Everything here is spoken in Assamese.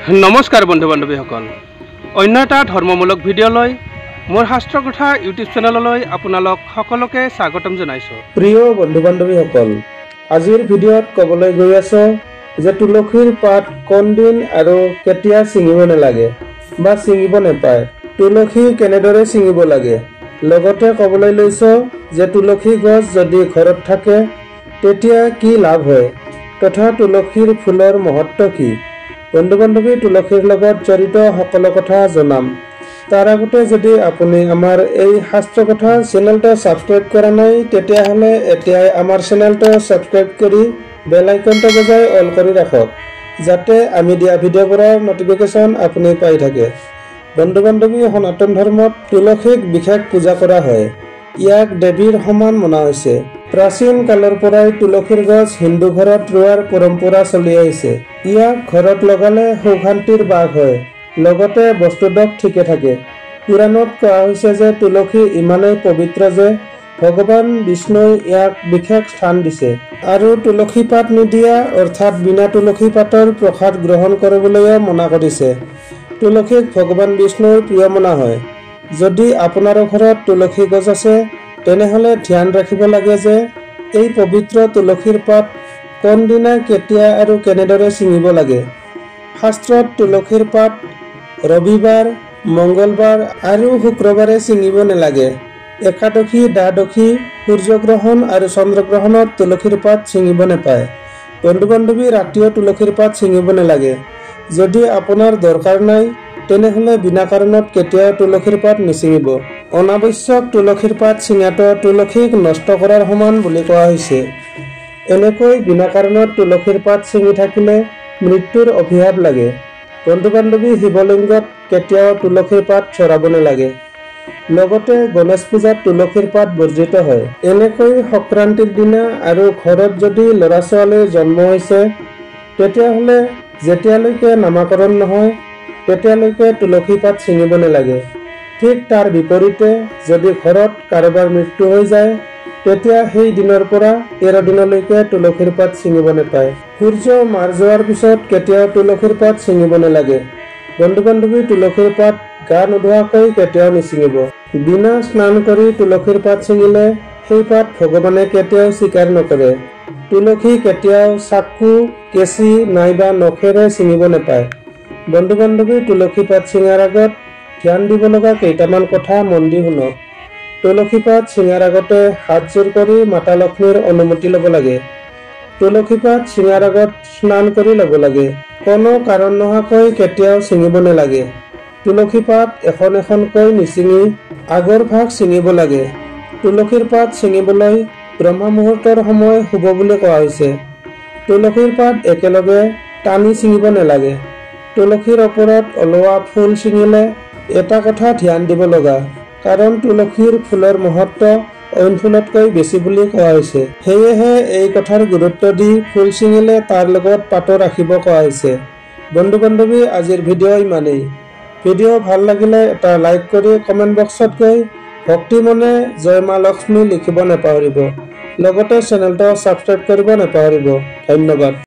নমস্কাৰ বন্ধু বান্ধৱীসকল, অন্য এটা ধৰ্মমূলক ভিডিঅ'লৈ মোৰ শাস্ত্ৰ কথা ইউটিউব চেনেললৈ আপোনালোক সকলোকে স্বাগতম জনাইছোঁ। প্ৰিয় বন্ধু বান্ধৱীসকল, আজিৰ ভিডিঅ'ত ক'বলৈ গৈ আছোঁ যে তুলসীৰ পাত কোন দিন আৰু কেতিয়া ছিঙিব নালাগে বা ছিঙিব নাপায়, তুলসী কেনেদৰে ছিঙিব লাগে। লগতে ক'বলৈ লৈছোঁ যে তুলসী গছ যদি ঘৰত থাকে তেতিয়া কি লাভ হয় তথা তুলসীৰ ফুলৰ মহত্ব কি। বন্ধু বান্ধৱী, তুলসীৰ লগত জড়িত সকলো কথা জনাম। তাৰ আগতে যদি আপুনি আমাৰ এই শাস্ত্ৰ কথা চেনেলটো ছাবস্ক্ৰাইব কৰা নাই, তেতিয়াহ'লে এতিয়াই আমাৰ চেনেলটো ছাবস্ক্ৰাইব কৰি বেল আইকনটো বজাই অল কৰি ৰাখক, যাতে আমি দিয়া ভিডিঅ'বোৰৰ নটিফিকেশ্যন আপুনি পাই থাকে। বন্ধু বান্ধৱী, সনাতন ধৰ্মত তুলসীক বিশেষ পূজা কৰা হয়। ইয়াক দেৱীৰ সমান মনা হৈছে। প্ৰাচীন কালৰ পৰাই তুলসীৰ গছ হিন্দু ঘৰত ৰোৱাৰ পৰম্পৰা চলি আহিছে। ইয়াক ঘৰত লগালে সুখ শান্তিৰ বাস হয়, লগতে বস্তুদক ঠিকে থাকে। পুৰাণত কোৱা হৈছে যে তুলসী ইমানেই পবিত্ৰ যে ভগৱান বিষ্ণুই ইয়াক বিশেষ স্থান দিছে। আৰু তুলসী পাত নিদিয়া অৰ্থাৎ বিনা তুলসী পাতৰ প্ৰসাদ গ্ৰহণ কৰিবলৈও মনা কৰিছে। তুলসীক ভগৱান বিষ্ণুৰ প্ৰিয় মনা হয়। যদি আপোনাৰ ঘৰত তুলসী গছ আছে, তেনেহ'লে ধ্যান ৰাখিব লাগে যে এই পবিত্ৰ তুলসীৰ পাত কোনদিনা, কেতিয়া আৰু কেনেদৰে ছিঙিব লাগে। শাস্ত্ৰত তুলসীৰ পাত ৰবিবাৰ, মংগলবাৰ আৰু শুক্ৰবাৰে ছিঙিব নালাগে। একাদশী, দ্বাদশী, সূৰ্যগ্ৰহণ আৰু চন্দ্ৰগ্ৰহণত তুলসীৰ পাত ছিঙিব নাপায়। বন্ধু বান্ধৱী, ৰাতিও তুলসীৰ পাত ছিঙিব নালাগে। যদি আপোনাৰ দৰকাৰ নাই, তেনেহ'লে বিনা কাৰণত কেতিয়াও তুলসীৰ পাত নিছিঙিব। অনাৱশ্যক তুলসীৰ পাত ছিঙাটো তুলসীক নষ্ট কৰাৰ সমান বুলি কোৱা হৈছে। এনেকৈ বিনা কাৰণত তুলসীৰ পাত ছিঙি থাকিলে মৃত্যুৰ অভিশাপ লাগে। বন্ধু বান্ধৱী, শিৱলিংগত কেতিয়াও তুলসীৰ পাত চৰাব নালাগে। লগতে গণেশ পূজাত তুলসীৰ পাত বৰ্জিত হয়। এনেকৈ সংক্ৰান্তিৰ দিনা আৰু ঘৰত যদি ল'ৰা ছোৱালীৰ জন্ম হৈছে, তেতিয়াহ'লে যেতিয়ালৈকে নামাকৰণ নহয় তেতিয়ালৈকে তুলসী পাত ছিঙিব নালাগে। ঠিক তাৰ বিপৰীতে যদি ঘৰত কাৰোবাৰ মৃত্যু হৈ যায়, তেতিয়া সেই দিনৰ পৰা 13 দিনলৈকে তুলসীৰ পাত ছিঙিব নাপায়। সূৰ্য মাৰ যোৱাৰ পিছত কেতিয়াও তুলসীৰ পাত ছিঙিব নালাগে। বন্ধু বান্ধৱী, তুলসীৰ পাত গা নোধোৱাকৈ কেতিয়াও নিছিঙিব। বিনা স্নান কৰি তুলসীৰ পাত ছিঙিলে সেই পাত ভগৱানে কেতিয়াও স্বীকাৰ নকৰে। তুলসী কেতিয়াও চাকু, কেঁচি নাইবা নখেৰে ছিঙিব নাপায়। বন্ধু বান্ধৱী, তুলসী পাত ছিঙাৰ আগত ধ্যান দিব লগা কেইটামান কথা মন দি শুনক। তুলসী পাত ছিঙাৰ আগতে হাতযোৰ কৰি মাতা লক্ষ্মীৰ অনুমতি ল'ব লাগে। তুলসী পাত ছিঙাৰ আগত স্নান কৰি ল'ব লাগে। কোনো কাৰণ নোহোৱাকৈ কেতিয়াও ছিঙিব নালাগে। তুলসী পাত এখন এখনকৈ নিছিঙি আগৰ ভাগ ছিঙিব লাগে। তুলসীৰ পাত ছিঙিবলৈ ব্ৰহ্ম মুহূৰ্তৰ সময় শুভ বুলি কোৱা হৈছে। তুলসীৰ পাত একেলগে টানি ছিঙিব নালাগে। তুলসীৰ ওপৰত ওলোৱা ফুল ছিঙিলে এটা কথা ধ্যান দিব লগা, কাৰণ তুলসীৰ ফুলৰ মহত্ব অইন ফুলতকৈ বেছি বুলি কোৱা হৈছে। সেয়েহে এই কথাৰ গুৰুত্ব দি ফুল ছিঙিলে তাৰ লগত পাতো ৰাখিব কোৱা হৈছে। বন্ধু বান্ধৱী, আজিৰ ভিডিঅ' ইমানেই। ভিডিঅ' ভাল লাগিলে এটা লাইক কৰি কমেণ্ট বক্সত গৈ ভক্তি মনে জয় মা লক্ষ্মী লিখিব নাপাহৰিব। লগতে চেনেলটো ছাবস্ক্ৰাইব কৰিব নাপাহৰিব। ধন্যবাদ।